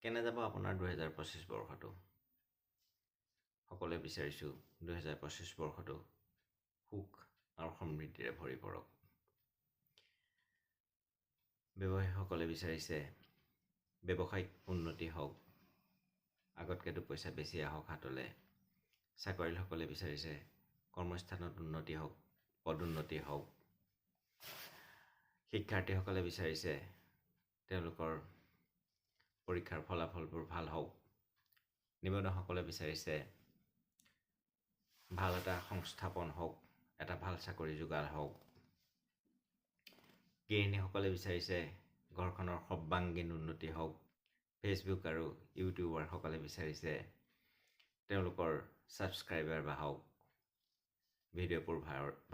কেনে যাব আপোনাৰ 2025 বৰ্ষটো? সকলোৱে বিচাৰিছোঁ 2025 বৰ্ষটো সুখ আৰু সমৃদ্ধিৰে ভৰি পৰক। ব্যৱসায়ীসকলে বিচাৰিছে ব্যৱসায়িক উন্নতি হওক, আগতকৈ দুপইচা বেছি আহক হাতলৈ। চাকৰিয়ালসকলে বিচাৰিছে কৰ্মস্থানত উন্নতি হওক, পদোন্নতি হওক। শিক্ষাৰ্থীসকলে বিচাৰিছে তেওঁলোকৰ পৰীক্ষাৰ ফলাফলবোৰ ভাল হওক। নিবনুৱাসকলে বিচাৰিছে ভাল এটা সংস্থাপন হওক, এটা ভাল চাকৰি যোগাৰ হওক। গৃহিণীসকলে বিচাৰিছে ঘৰখনৰ সৰ্বাংগীন উন্নতি হওক। ফেচবুক আৰু ইউটিউবাৰসকলে বিচাৰিছে তেওঁলোকৰ ছাবস্ক্ৰাইবাৰ বাঢ়ক, ভিডিঅ'বোৰ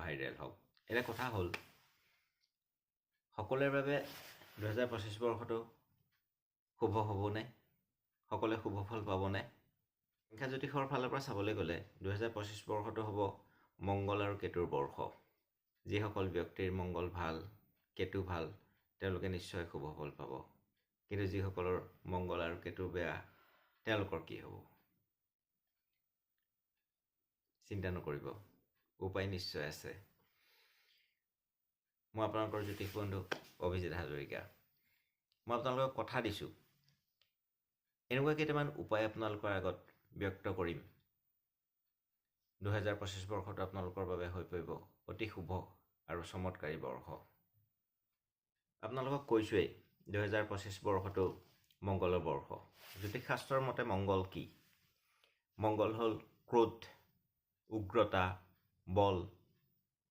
ভাইৰেল হওক। এতিয়া কথা হ'ল, সকলোৰে বাবে 2025 বৰ্ষটো শুভ হ'বনে? সকলোৱে শুভ ফল পাবনে? সংখ্যা জ্যোতিষৰ ফালৰ পৰা চাবলৈ গ'লে 2025 বৰ্ষটো হ'ব মংগল আৰু কেতুৰ বৰ্ষ। যিসকল ব্যক্তিৰ মংগল ভাল, কেতু ভাল, তেওঁলোকে নিশ্চয় শুভ ফল পাব। কিন্তু যিসকলৰ মংগল আৰু কেতু বেয়া, তেওঁলোকৰ কি হ'ব? চিন্তা নকৰিব, উপায় নিশ্চয় আছে। মই আপোনালোকৰ জ্যোতিষ বন্ধু অভিজিত হাজৰিকা। মই আপোনালোকক কথা দিছোঁ, এনেকুৱা কেইটামান উপায় আপোনালোকৰ আগত ব্যক্ত কৰিম, 2025 বৰ্ষটো আপোনালোকৰ বাবে হৈ পৰিব অতি শুভ আৰু চমৎকাৰী বৰ্ষ। আপোনালোকক কৈছোঁৱেই, 2025 বৰ্ষটো মংগলৰ বৰ্ষ। জ্যোতিষশাস্ত্ৰৰ মতে মংগল কি? মংগল হ'ল ক্ৰোধ, উগ্ৰতা, বল,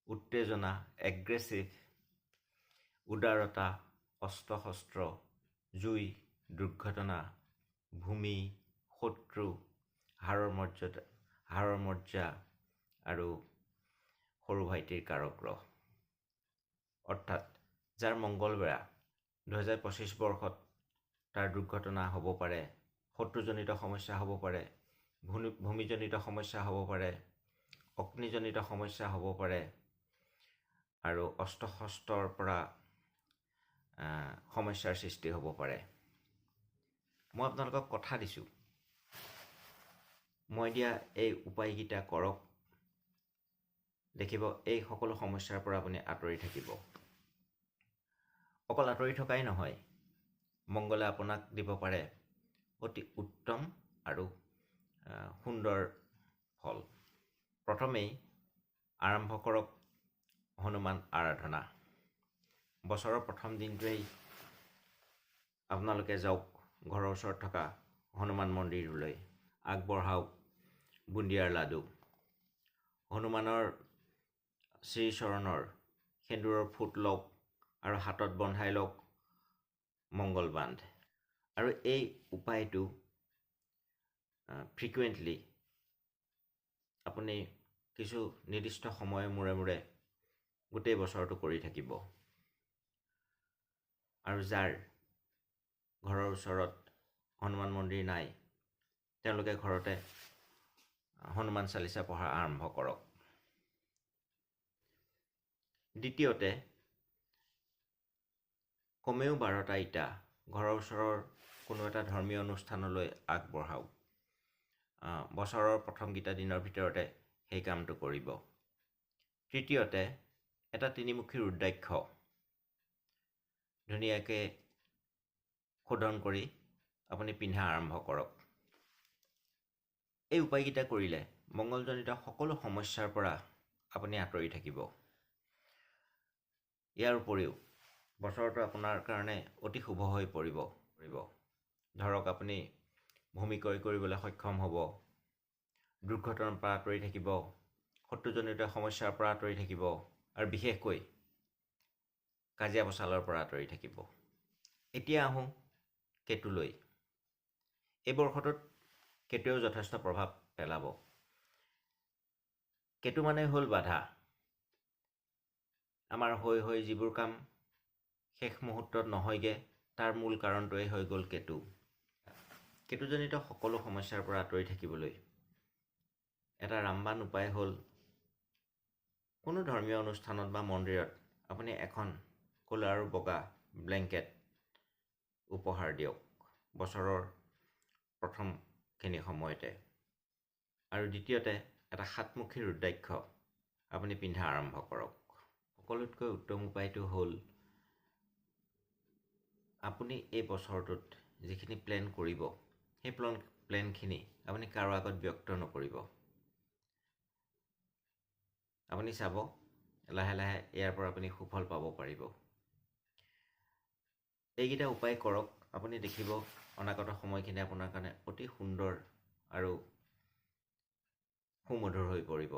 উত্তেজনা, এগ্ৰেছিভ, উদাৰতা, অস্ত্ৰ শস্ত্ৰ, জুই, দুৰ্ঘটনা, ভূমি, শত্ৰু, হাড়ৰ মজ্জা আৰু সৰু ভাইটিৰ কাৰক গ্ৰহ। অৰ্থাৎ যাৰ মংগল বেয়া, 2025 বৰ্ষত তাৰ দুৰ্ঘটনা হ'ব পাৰে, শত্ৰুজনিত সমস্যা হ'ব পাৰে, ভূমিজনিত সমস্যা হ'ব পাৰে, অগ্নিজনিত সমস্যা হ'ব পাৰে আৰু অস্ত্ৰ শস্ত্ৰৰ পৰা সমস্যাৰ সৃষ্টি হ'ব পাৰে। মই আপোনালোকক কথা দিছোঁ, মই দিয়া এই উপায়কেইটা কৰক, দেখিব এই সকলো সমস্যাৰ পৰা আপুনি আঁতৰি থাকিব। অকল আঁতৰি থকাই নহয়, মংগলে আপোনাক দিব পাৰে অতি উত্তম আৰু সুন্দৰ ফল। প্ৰথমেই আৰম্ভ কৰক হনুমান আৰাধনা। বছৰৰ প্ৰথম দিনটোৱেই আপোনালোকে যাওক ঘৰৰ ওচৰত থকা হনুমান মন্দিৰলৈ, আগবঢ়াওক বুন্দিয়াৰ লাডু, হনুমানৰ শ্ৰীচৰণৰ সেন্দুৰৰ ফুট লওক আৰু হাতত বন্ধাই লওক মংগল বান্ধ। আৰু এই উপায়টো ফ্ৰিকুৱেণ্টলি আপুনি কিছু নিৰ্দিষ্ট সময়ৰ মূৰে মূৰে গোটেই বছৰটো কৰি থাকিব। আৰু যাৰ ঘৰৰ ওচৰত হনুমান মন্দিৰ নাই, তেওঁলোকে ঘৰতে হনুমান চালিচা পঢ়া আৰম্ভ কৰক। দ্বিতীয়তে, কমেও 12টা ইটা ঘৰৰ ওচৰৰ কোনো এটা ধৰ্মীয় অনুষ্ঠানলৈ আগবঢ়াওক। বছৰৰ প্ৰথমকেইটা দিনৰ ভিতৰতে সেই কামটো কৰিব। তৃতীয়তে, এটা তিনিমুখী ৰুদ্ৰাক্ষ ধুনীয়াকৈ শোধন কৰি আপুনি পিন্ধা আৰম্ভ কৰক। এই উপায়কেইটা কৰিলে মংগলজনিত সকলো সমস্যাৰ পৰা আপুনি আঁতৰি থাকিব। ইয়াৰ উপৰিও বছৰটো আপোনাৰ কাৰণে অতি শুভ হৈ পৰিব। ধৰক আপুনি ভূমি ক্ৰয় কৰিবলৈ সক্ষম হ'ব, দুৰ্ঘটনাৰ পৰা আঁতৰি থাকিব, শত্ৰুজনিত সমস্যাৰ পৰা আঁতৰি থাকিব আৰু বিশেষকৈ কাজিয়া পচালৰ পৰা আঁতৰি থাকিব। এতিয়া আহোঁ কেতুলৈ। এই বৰ্ষটোত কেতুৱেও যথেষ্ট প্ৰভাৱ পেলাব। কেতু মানে হ'ল বাধা। আমাৰ হৈ হৈ যিবোৰ কাম শেষ মুহূৰ্তত নহয়গৈ, তাৰ মূল কাৰণটোৱেই হৈ গ'ল কেতু। কেতুজনিত সকলো সমস্যাৰ পৰা আঁতৰি থাকিবলৈ এটা ৰামবান উপায় হ'ল, কোনো ধৰ্মীয় অনুষ্ঠানত বা মন্দিৰত আপুনি এখন ক'লা আৰু বগা ব্লেংকেট উপহাৰ দিয়ক বছৰৰ প্ৰথমখিনি সময়তে। আৰু দ্বিতীয়তে এটা সাতমুখী ৰুদ্ৰাক্ষ আপুনি পিন্ধা আৰম্ভ কৰক। সকলোতকৈ উত্তম উপায়টো হ'ল আপুনি এই বছৰটোত যিখিনি প্লেন কৰিব, সেই প্লেনখিনি আপুনি কাৰো আগত ব্যক্ত নকৰিব। আপুনি চাব, লাহে লাহে ইয়াৰ পৰা আপুনি সুফল পাব পাৰিব। এইকেইটা উপায় কৰক, আপুনি দেখিব অনাগত সময়খিনি আপোনাৰ কাৰণে অতি সুন্দৰ আৰু সুমধুৰ হৈ পৰিব।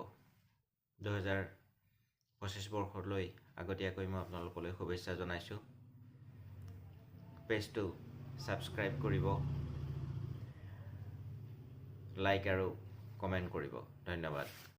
2025 বৰ্ষলৈ আগতীয়াকৈ মই আপোনালোকলৈ শুভেচ্ছা জনাইছোঁ। পেজটো ছাবস্ক্ৰাইব কৰিব, লাইক আৰু কমেণ্ট কৰিব। ধন্যবাদ।